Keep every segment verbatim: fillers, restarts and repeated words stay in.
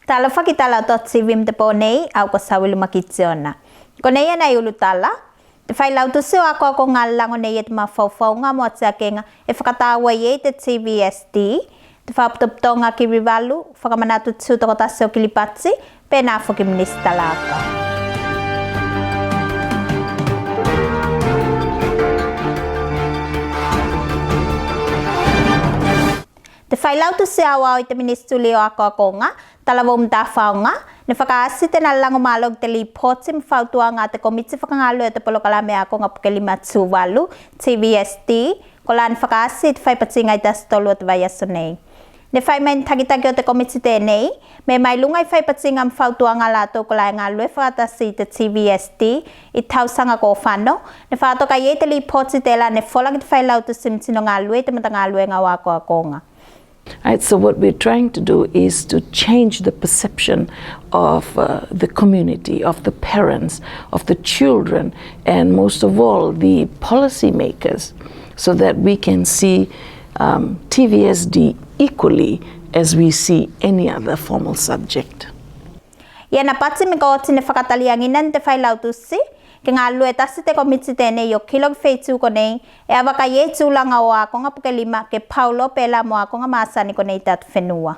Talofa ki tala o dotTV mo te po nei, au ko Saulu Makitiona. Konei a nai ulutala. Te failautusi o akoakoga e lago nei e te mafaufauga mo atiakega e fakataua i ei te TVSD, te fakapotopotoga ki Vaivalu, fakamanatu tu tokotasi o Kilipati, penā foki Minisita Laka. Te failautusi aoao i te Minisituli o Akoakoga, Talavou mo Tafaoga, ne fakaasi tena lagomalo ki te lipoti mo fautuaga a te komiti fakagalue o te polokalame akoga pukelima Tuvalu, TVSD, kolā ne fakaasi i te faipatiga i te Aso Tolu o te vaiaso nei. Ne fai mai ne takitaki o te komiti tenei, me mai luga i faipatiga mo fautuaga a latou kolā e galue fakatasi i te TVSD i tausaga ko fano, ne fakatoka i ei te lipoti telā ne fola ki te failautusi mo tino galue i te matagaluega o akoakoga. Right, so what we're trying to do is to change the perception of, uh, the community, of the parents, of the children, and most of all, the policymakers, so that we can see, um, TVSD equally as we see any other formal subject. Ia na pati me ko oti ne fakataliagina ne te failautusi ke galue tasi te komiti tenei o kilo ki feitu konei e avaka i ei tulaga o akoga pukelima ke pau loa pelā mo akoga masani konei i te atufenua.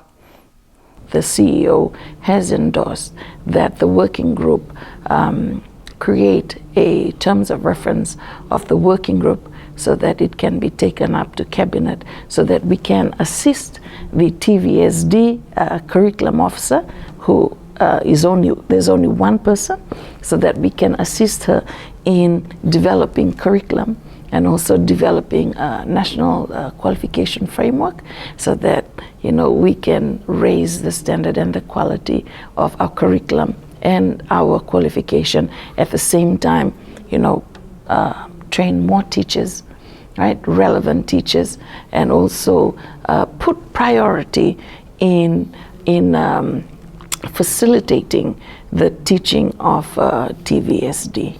The CEO has endorsed that the working group, um, create a terms of reference of the working group so that it can be taken up to cabinet so that we can assist the TVSD, uh, curriculum officer who, uh, is only, there's only one person, so that we can assist her in developing curriculum and also developing a national, uh, qualification framework so that, you know, we can raise the standard and the quality of our curriculum and our qualification. At the same time, you know, uh, train more teachers, right? Relevant teachers, and also, uh, put priority in, in, um, facilitating the teaching of, uh, TVSD.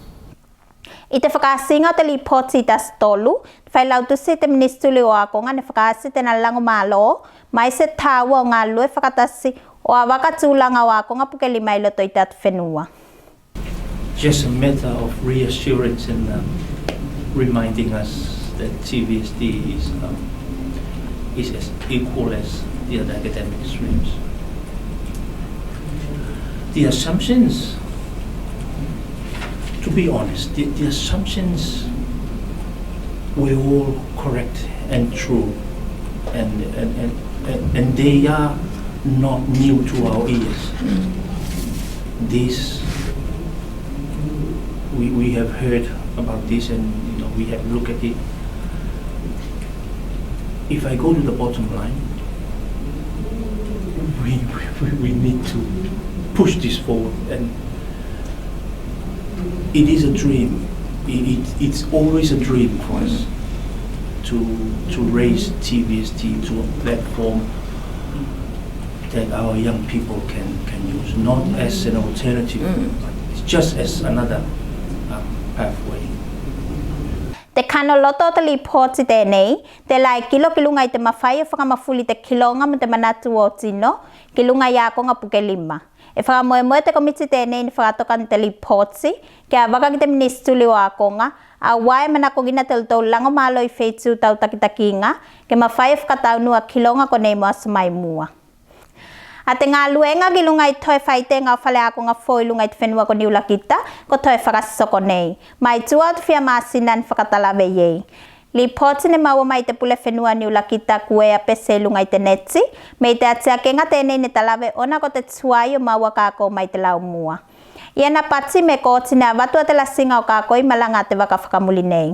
I te fakaasiga o te lipoti i te Aso Tolu, failautusi i te Minisituli o Akoga ne fakaasi tena lagomalo mai se taua o galue fakatasi o avaka tulaga o akoga pukelima i loto i te atufenua. Just a matter of reassurance and, um, reminding us that TVSD is, um, is as equal as the other academic streams. The assumptions, to be honest, the, the assumptions were all correct and true, and, and, and, and, and they are not new to our ears. This, we, we have heard about this and, you know, we have looked at it. If I go to the bottom line, we, we, we need to push this forward, and it is a dream. It, it, it's always a dream for us to, to raise TVSD to a platform that our young people can, can use, not as an alternative, but it's just as another, um, pathway. Te kano loto o te lipoti tenei, telā e kilo ki luga i te mafai o fakamafuli te kiloga mo te manatu o tino ki luga i akoga pukelima. E fakamoemoe te komiti tenei ne fakatoka ne te lipoti ke avaka ki te Minisituli o Akoga, auā e manakogina tolotou lagomalo i feitu tau takitakiga ke mafai o fakataunu a kiloga konei mo aso mai mua. A te galuega ki luga i toe faitega o fale akoga fou i luga i te fenua ko Niulakita ko toe fakasoko nei mai tua o te fia masina ne fakatalave i ei. Lipoti ne maua mai i te pule fenua Niulakita Kuea Pese i luga i te neti me i te atiakega tenei ne talave ona ko te tuai o maua kako mai te laumua. Ia na pati me ko oti ne avatu a te lasiga o kako i malaga a te vaka fakamuli nei.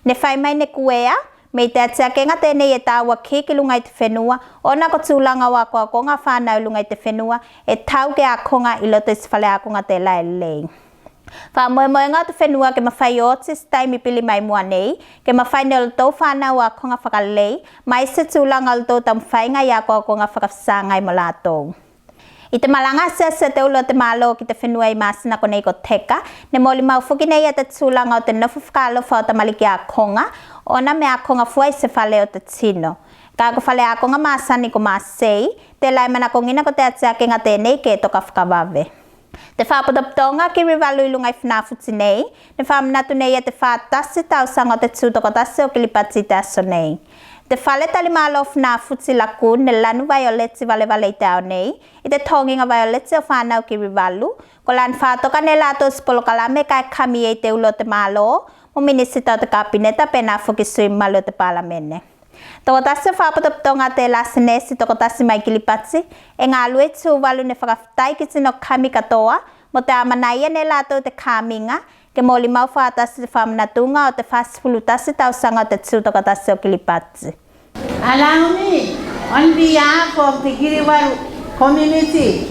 Ne fai mai ne Kuea me i te atiakega tenei e taua ki ki luga i te fenua ona ko tulaga o akoakoga fanau i luga i te fenua e tau ke akoga i loto i se fale akoga telā e lei. Fakamoemoega o te fenua ke mafai o oti se taimi pili mai mua nei ke mafai ne olotou fanau o akoga fakalei mai se tulaga olotou taumafaiga i akoakoga fakasagai mo latou. I te malaga asiasi a te ulu o te malo ki te fenua i masina konei ko Teka, ne molimau foki nei a te tulaga o te nofo fakaalofa o tamaliki akoga ona me akoga fua i se fale o te tino. Kae ko faleakoga masani ko Masei tela e manakogina ko te atiakega tenei ke toka fakavave. Te fakapotopotoga Kirivalu i luga i Funafuti nei ne fakamanatu nei ia te fa tasi tausaga o te tu tokotasi o Kiripati i te aso nei. Te fale talimalo Funafuti Laku ne lanu vaioleti valevale i te ao nei i te togiga vaioleti o fanau Kirivalu, kola ne fakatoka ne latou se polokalame kae kami ei te ulu o te malo mo minisita o te kapineta penā foki sui mamalu o te palamene. Tokotasi o fakapotopotoga tela se nesi tokotasi mai Kiripati e galue i Tuvalu ne fakafetai ki tino kami katoa mo te amanaia ne latou te kamiga ke molimau fakatasi te fakamanatuga o te fa sefulu tasi tausaga o te tu tokotasi o Kiripati. Allow me, on behalf of the Kirivalu community,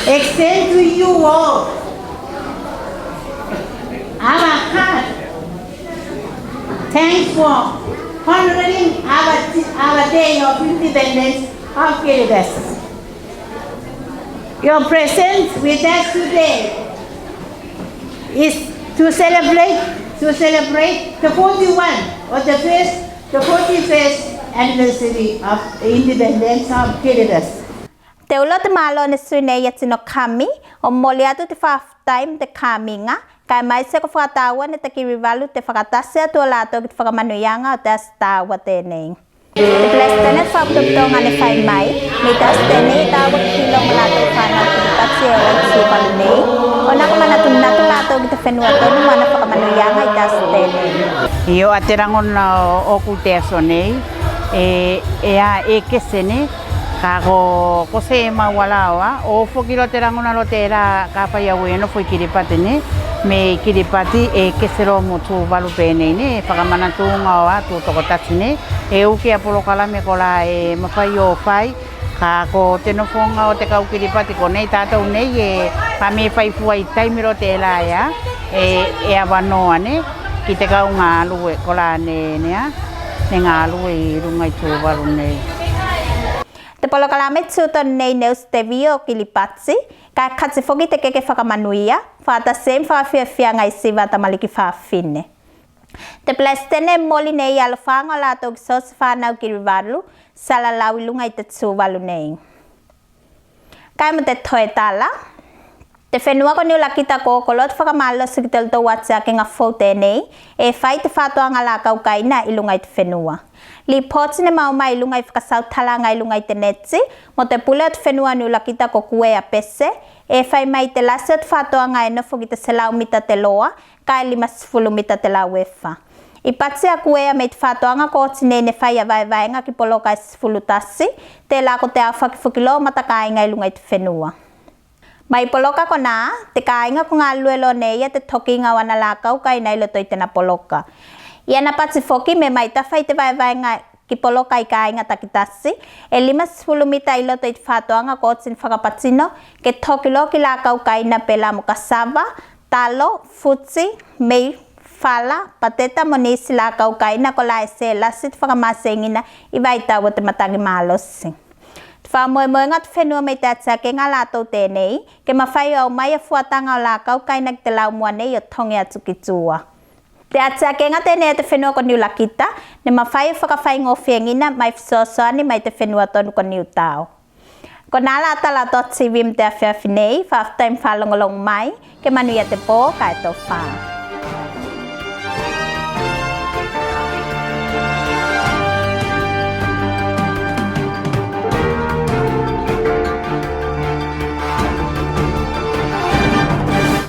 extend to you all our heart thanks for honoring our, our Day of Independence of Kiribati. Your presence with us today is to celebrate, to celebrate the forty-one or the first, the forty-first anniversary of the independence of Kiribati. Te ulu o te malo ne sui nei ia tino kami o moli atu te fakafetai mo te kamiga, kae maise ko fakatāua ne te Kirivalu te fakatasi atu o latou ki te fakamanuiaga o te aso tāua tenei. Te pelesitene o te fakapotopotoga ne fai mai, me i te aso tenei e tāua ki te iloa mo latou fanau Kiripati e ola i Tuvalu nei, ona ko manatunatu latou ki te fenua tonu mo ana fakamanuiaga i te aso tenei. Io, a te lagona o, oku i te aso nei e, e a e kese ne, kae ko, ko se maua loa, o foki loa te lagona loa tela kafai au e nofo i Kiripati ne, me i Kiripati e kese loa mo Tuvalu penei ne, fakamanatuga o a tu tokotasi ne, e uke a polokalame kola e mafai o fai, kae ko te nofoga o te kau Kiripati konei tatou nei e, ka me fai fua i taimi loa tela e a, e, e avanoa ne ki te kau galue kola ne, ne a, ne galue i luga i Tuvalu nei. Te polokalame tu tonu nei ne usi te vio o Kiripati, kae kati foki te keke fakamanuia, fakatasi ei mo fakafiafiaga i siva a tamaliki fafine. Te pelesitene e moli nei alofaga o latou ki so se fanau Kirivalu salalau i luga i te Tuvalu nei. Kae mo te toe tala. Te fenua ko Niulakita ko oko loa te fakamalosi ki te lotou atiakega fou tenei e fai te fatoaga lakau kaina i luga i te fenua. Lipoti ne maua mai i luga i fakasautalaga i luga i te neti mo te pule o te fenua o Niulakita ko Kuea Pese e fai mai i te lasi o te fatoaga e nofo ki te selau mita te loa kae lima sefulu mita te lauefa. I pati a Kuea me i te fatoaga ko oti nei ne fai a vaevaega ki poloka e sefulu tasi, tela ko te aofaki foki loa o matakaiga i luga i te fenua. Mai poloka konā, te kāiga ko galue loa nei ia te tokiga o ana lakau kaina i loto i tena poloka. I ana pati foki me mai tafa i te vaevaega ki poloka i kāiga takitasi e lima sefulu mita i loto i te fatoaga ko oti ne fakapatino ke toki loa ki lakau kaina pelā mo kasava, talo, futi, mei, fala, pateta mo nisi lakau kaina kolā e se lasi te fakamaseigina i vaitau o te matagi malosi. Te fakamoemoega o te fenua me i te atiakega a latou tenei ke mafai o aumai a fuataga o lakau kaina ki te laumua nei o togi atu ki tua. Te atiakega tenei a te fenua ko Niulakita ne mafai o fakafaigofiegina mai fesoasoani mai te fenua tonu ko Niutao. Konā la tala o te TV mo te afiafi nei, fakafetai mo fakalogologo mai, ke manuia te po kae tofa.